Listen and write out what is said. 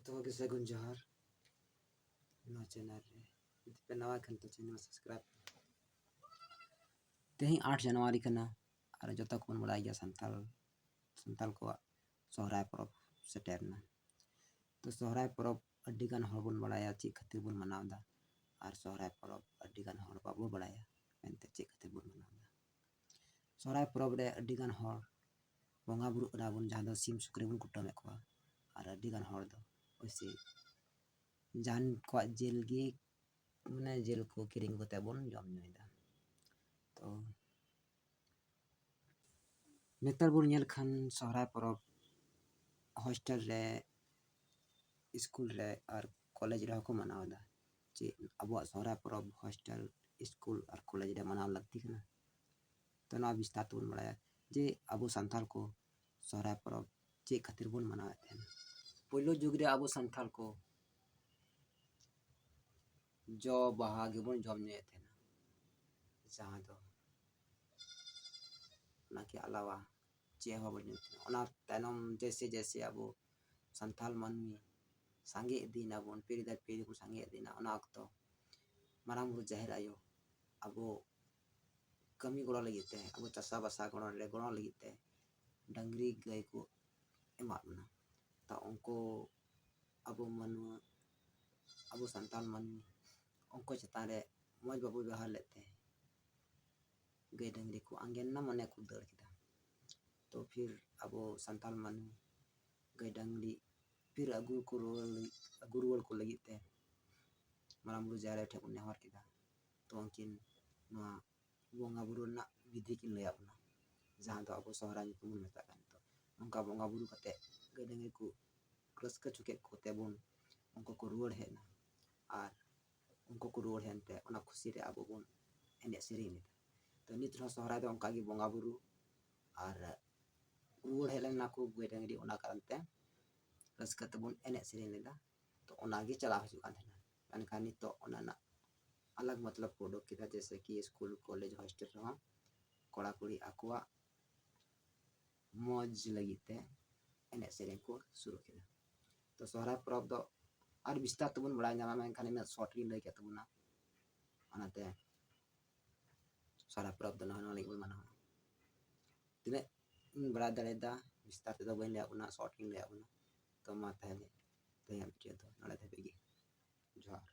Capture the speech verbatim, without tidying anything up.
ᱡᱚᱛᱚ ᱠᱚᱜᱮ ᱥᱟᱹᱜᱩᱱ ᱡᱚᱦᱟᱨ᱾ ᱱᱚᱣᱟ ᱪᱮᱱᱮᱞ ᱨᱮ ᱡᱩᱫᱤ ᱯᱮ ᱱᱟᱣᱟ ᱠᱷᱟᱱ ᱛᱚ ᱪᱮᱱᱮᱞ ᱥᱟᱵᱥᱠᱨᱟᱭᱤᱵ᱾ ᱛᱮᱦᱮᱧ ᱟᱴ ᱡᱟᱱᱩᱣᱟᱨᱤ ᱠᱟᱱᱟ ᱟᱨ ᱡᱚᱛᱚ ᱠᱚᱵᱚᱱ ᱵᱟᱲᱟᱭ ᱜᱮᱭᱟ ᱥᱟᱱᱛᱟᱲ ᱥᱟᱱᱛᱟᱲ ᱠᱚᱣᱟᱜ ᱥᱚᱦᱨᱟᱭ ᱯᱚᱨᱚᱵᱽ ᱥᱮᱴᱮᱨ ᱮᱱᱟ᱾ ᱛᱚ ᱥᱚᱦᱨᱟᱭ ᱯᱚᱨᱚᱵᱽ ᱟᱹᱰᱤ ᱜᱟᱱ ᱦᱚᱲ ᱵᱚᱱ ᱵᱟᱲᱟᱭᱟ ᱪᱮᱫ ᱠᱷᱟᱹᱛᱤᱨ ᱵᱚᱱ ᱢᱟᱱᱟᱣ ᱮᱫᱟ, ᱟᱨ ᱥᱚᱦᱨᱟᱭ ᱯᱚᱨᱚᱵᱽ ᱟᱹᱰᱤ ᱜᱟᱱ ᱦᱚᱲ ᱵᱟᱵᱚ ᱵᱟᱲᱟᱭᱟ ᱢᱮᱱᱛᱮ ᱪᱮᱫ ᱠᱷᱟᱹᱛᱤᱨ ᱵᱚᱱ ᱢᱟᱱᱟᱣ ᱮᱫᱟ᱾ ᱥᱚᱦᱨᱟᱭ ᱯᱚᱨᱚᱵᱽ ᱨᱮ ᱟᱹᱰᱤ ᱜᱟᱱ ᱦᱚᱲ ᱵᱚᱸᱜᱟ ᱵᱩᱨᱩᱜ ᱠᱟᱱᱟ ᱵᱚᱱ, ᱡᱟᱦᱟᱸ ᱫᱚ ᱥᱤᱢ ᱥᱩᱠᱨᱤ ᱵᱚᱱ ᱠᱩᱴᱟᱹᱢᱮᱫ ᱠᱚᱣᱟ, ᱟᱨ ᱟᱹᱰᱤ ᱜᱟᱱ ᱦᱚᱲ ᱫᱚ ᱳᱭᱥᱮ ᱡᱟᱦᱟᱱ ᱠᱚᱣᱟᱜ ᱡᱤᱞ ᱜᱮ, ᱢᱟᱱᱮ ᱡᱤᱞ ᱠᱚ ᱠᱤᱨᱤᱧ ᱠᱟᱛᱮ ᱵᱚᱱ ᱡᱚᱢ ᱧᱩᱭᱮᱫᱟ᱾ ᱛᱚ ᱱᱮᱛᱟᱨ ᱵᱚᱱ ᱧᱮᱞ ᱠᱷᱟᱱ ᱥᱚᱦᱨᱟᱭ ᱯᱚᱨᱚᱵᱽ ᱦᱳᱥᱴᱮᱞ ᱨᱮ, ᱥᱠᱩᱞ ᱨᱮ ᱟᱨ ᱠᱚᱞᱮᱡᱽ ᱨᱮᱦᱚᱸ ᱠᱚ ᱢᱟᱱᱟᱣ ᱮᱫᱟ᱾ ᱪᱮᱫ ᱟᱵᱚᱣᱟᱜ ᱥᱚᱦᱨᱟᱭ ᱯᱚᱨᱚᱵᱽ ᱦᱳᱥᱴᱮᱞ, ᱥᱠᱩᱞ ᱟᱨ ᱠᱚᱞᱮᱡᱽ ᱨᱮ ᱢᱟᱱᱟᱣ ᱞᱟᱹᱠᱛᱤ ᱠᱟᱱᱟ? ᱛᱚ ᱱᱚᱣᱟ ᱵᱤᱥᱛᱟᱨ ᱛᱮᱵᱚᱱ ᱵᱟᱲᱟᱭᱟ ᱡᱮ ᱟᱵᱚ ᱥᱟᱱᱛᱟᱲ ᱠᱚ ᱥᱚᱦᱨᱟᱭ ᱯᱚᱨᱚᱵᱽ ᱪᱮᱫ ᱠᱷᱟᱹᱛᱤᱨ ᱵᱚᱱ ᱢᱟᱱᱟᱣᱮᱫ ᱛᱟᱦᱮᱱᱟ᱾ ᱯᱳᱭᱞᱳ ᱡᱩᱜᱽ ᱨᱮ ᱟᱵᱚ ᱥᱟᱱᱛᱟᱲ ᱠᱚ ᱡᱚ ᱵᱟᱦᱟ ᱜᱮᱵᱚᱱ ᱡᱚᱢ ᱧᱩᱭᱮᱫ ᱛᱟᱦᱮᱱᱟ, ᱡᱟᱦᱟᱸ ᱫᱚ ᱚᱱᱟ ᱠᱤ ᱟᱞᱟᱣᱟ ᱪᱮᱫ ᱦᱚᱸ ᱵᱟᱵᱚᱱ ᱧᱟᱢ ᱠᱮᱫᱟ᱾ ᱚᱱᱟ ᱛᱟᱭᱱᱚᱢ ᱡᱮᱭᱥᱮ ᱡᱮᱭᱥᱮ ᱟᱵᱚ ᱥᱟᱱᱛᱟᱲ ᱢᱟᱹᱱᱢᱤ ᱥᱟᱸᱜᱮ ᱤᱫᱤᱭᱮᱱᱟ ᱵᱚᱱ, ᱯᱤᱲᱦᱤ ᱫᱟᱨ ᱯᱤᱲᱦᱤ ᱵᱚᱱ ᱥᱟᱸᱜᱮ ᱤᱫᱤᱭᱮᱱᱟ, ᱚᱱᱟ ᱚᱠᱛᱚ ᱢᱟᱨᱟᱝ ᱵᱩᱨᱩ ᱡᱟᱦᱮᱨ ᱟᱭᱳ ᱟᱵᱚ ᱠᱟᱹᱢᱤ ᱜᱚᱲᱚ ᱞᱟᱹᱜᱤᱫ ᱛᱮ, ᱟᱵᱚ ᱪᱟᱥᱟᱵᱟᱥᱟ ᱜᱚᱲᱚ ᱨᱮ ᱜᱚᱲᱚ ᱞᱟᱹᱜᱤᱫ ᱛᱮ ᱰᱟᱹᱝᱨᱤ ᱜᱟᱹᱭ ᱠᱚ ᱮᱢᱟᱫ ᱵᱚᱱᱟ᱾ ᱛᱚ ᱩᱱᱠᱩ ᱟᱵᱚ ᱢᱟᱹᱱᱣᱟᱹ, ᱟᱵᱚ ᱥᱟᱱᱛᱟᱲ ᱢᱟᱹᱱᱢᱤ ᱩᱱᱠᱩ ᱪᱮᱛᱟᱱ ᱨᱮ ᱢᱚᱡᱽ ᱵᱟᱵᱚ ᱵᱮᱣᱦᱟᱨ ᱞᱮᱫ ᱛᱮ ᱜᱟᱹᱭ ᱰᱟᱹᱝᱨᱤ ᱠᱚ ᱟᱸᱜᱮᱱ ᱮᱱᱟ, ᱢᱟᱱᱮ ᱠᱚ ᱫᱟᱹᱲ ᱠᱮᱫᱟ᱾ ᱛᱚ ᱯᱷᱤᱨ ᱟᱵᱚ ᱥᱟᱱᱛᱟᱲ ᱢᱟᱹᱱᱢᱤ ᱜᱟᱹᱭ ᱰᱟᱹᱝᱨᱤ ᱯᱷᱤᱨ ᱟᱹᱜᱩ ᱠᱚ ᱨᱩᱣᱟᱹᱲ ᱞᱟᱹᱜᱤᱫ, ᱟᱹᱜᱩ ᱨᱩᱣᱟᱹᱲ ᱠᱚ ᱞᱟᱹᱜᱤᱫ ᱛᱮ ᱢᱟᱨᱟᱝ ᱵᱩᱨᱩ ᱡᱟᱦᱮᱨ ᱟᱭᱳ ᱴᱷᱮᱱ ᱵᱚᱱ ᱱᱮᱦᱚᱨ ᱠᱮᱫᱟ᱾ ᱛᱚ ᱩᱱᱠᱤᱱ ᱱᱚᱣᱟ ᱵᱚᱸᱜᱟ ᱵᱩᱨᱩ ᱨᱮᱱᱟᱜ ᱵᱤᱫᱷᱤ ᱠᱤᱱ ᱞᱟᱹᱭᱟᱫ ᱵᱚᱱᱟ, ᱡᱟᱦᱟᱸ ᱫᱚ ᱟᱵᱚ ᱥᱚᱦᱨᱟᱭ ᱧᱩᱛᱩᱢ ᱵᱚᱱ ᱢᱮᱛᱟᱜ ᱠᱟᱱ᱾ ᱛᱚ ᱱᱚᱝᱠᱟ ᱵᱚᱸᱜᱟ ᱵᱩᱨᱩ ᱠᱟᱛᱮ ᱜᱟᱹᱭ ᱰᱟᱹᱝᱨᱤ ᱠᱚ ᱨᱟᱹᱥᱠᱟᱹ ᱦᱚᱪᱚ ᱠᱮᱫ ᱠᱚᱛᱮ ᱵᱚᱱ, ᱩᱱᱠᱩ ᱠᱚ ᱨᱩᱣᱟᱹᱲ ᱦᱮᱡ ᱮᱱᱟ᱾ ᱟᱨ ᱩᱱᱠᱩ ᱠᱚ ᱨᱩᱣᱟᱹᱲ ᱦᱮᱡ ᱮᱱᱛᱮ ᱚᱱᱟ ᱠᱷᱩᱥᱤ ᱨᱮ ᱟᱵᱚ ᱵᱚᱱ ᱮᱱᱮᱡ ᱥᱮᱨᱮᱧ ᱞᱮᱫᱟ᱾ ᱛᱚ ᱱᱤᱛ ᱨᱮᱦᱚᱸ ᱥᱚᱦᱨᱟᱭ ᱫᱚ ᱚᱱᱠᱟ ᱜᱮ ᱵᱚᱸᱜᱟ ᱵᱩᱨᱩ ᱟᱨ ᱨᱩᱣᱟᱹᱲ ᱦᱮᱡ ᱞᱮᱱᱟ ᱠᱚ ᱜᱟᱹᱭ ᱰᱟᱹᱝᱨᱤ, ᱚᱱᱟ ᱠᱟᱨᱚᱱ ᱛᱮ ᱨᱟᱹᱥᱠᱟᱹ ᱛᱮᱵᱚᱱ ᱮᱱᱮᱡ ᱥᱮᱨᱮᱧ ᱞᱮᱫᱟ᱾ ᱛᱚ ᱚᱱᱟ ᱜᱮ ᱪᱟᱞᱟᱣ ᱦᱤᱡᱩᱜ ᱠᱟᱱ ᱛᱟᱦᱮᱱᱟ᱾ ᱢᱮᱱᱠᱷᱟᱱ ᱱᱤᱛᱚᱜ ᱚᱱᱟ ᱨᱮᱱᱟᱜ ᱟᱞᱟᱜᱽ ᱢᱚᱛᱞᱚᱵ ᱠᱚ ᱩᱰᱩᱠ ᱠᱮᱫᱟ, ᱡᱮᱭᱥᱮ ᱠᱤ ᱥᱠᱩᱞ, ᱠᱚᱞᱮᱡᱽ, ᱦᱳᱥᱴᱮᱞ ᱨᱮᱦᱚᱸ ᱠᱚᱲᱟ ᱠᱩᱲᱤ ᱟᱠᱚᱣᱟᱜ ᱢᱚᱡᱽ ᱞᱟᱹᱜᱤᱫ ᱛᱮ ᱮᱱᱮᱡ ᱥᱮᱨᱮᱧ ᱠᱚ ᱥᱩᱨᱩ ᱠᱮᱫᱟ᱾ ᱛᱚ ᱛᱚ ᱥᱚᱦᱨᱟᱭ ᱯᱚᱨᱚᱵᱽ ᱫᱚ ᱟᱨ ᱵᱤᱥᱛᱟᱨ ᱛᱮᱵᱚᱱ ᱵᱟᱲᱟᱭ ᱧᱟᱢᱟ, ᱢᱮᱱᱠᱷᱟᱱ ᱤᱱᱟᱹᱜ ᱥᱚᱨᱴ ᱜᱤᱧ ᱞᱟᱹᱭ ᱠᱮᱫ ᱛᱟᱵᱚᱱᱟ᱾ ᱚᱱᱟᱛᱮ ᱥᱚᱦᱨᱟᱭ ᱯᱚᱨᱚᱵᱽ ᱫᱚ ᱱᱚᱜᱼᱚᱭ ᱱᱚᱣᱟ ᱞᱟᱹᱜᱤᱫ ᱵᱚᱱ ᱢᱟᱱᱟᱣᱟ᱾ ᱛᱤᱱᱟᱹᱜ ᱤᱧ ᱵᱟᱲᱟᱭ ᱫᱟᱲᱮᱭᱟᱫᱟ ᱵᱤᱥᱛᱟᱨ ᱛᱮᱫᱚ ᱵᱟᱹᱧ ᱞᱟᱹᱭᱟᱫ ᱵᱚᱱᱟ, ᱥᱚᱨᱴ ᱜᱤᱧ ᱞᱟᱹᱭᱟᱫ ᱵᱚᱱᱟ᱾ ᱛᱚ ᱢᱟ ᱛᱟᱦᱚᱞᱮ ᱛᱮᱦᱮᱧᱟᱜ ᱵᱷᱤᱰᱤᱭᱳ ᱫᱚ ᱱᱚᱰᱮ ᱫᱷᱟᱹᱵᱤᱡ ᱜᱮ᱾ ᱡᱚᱦᱟᱨ᱾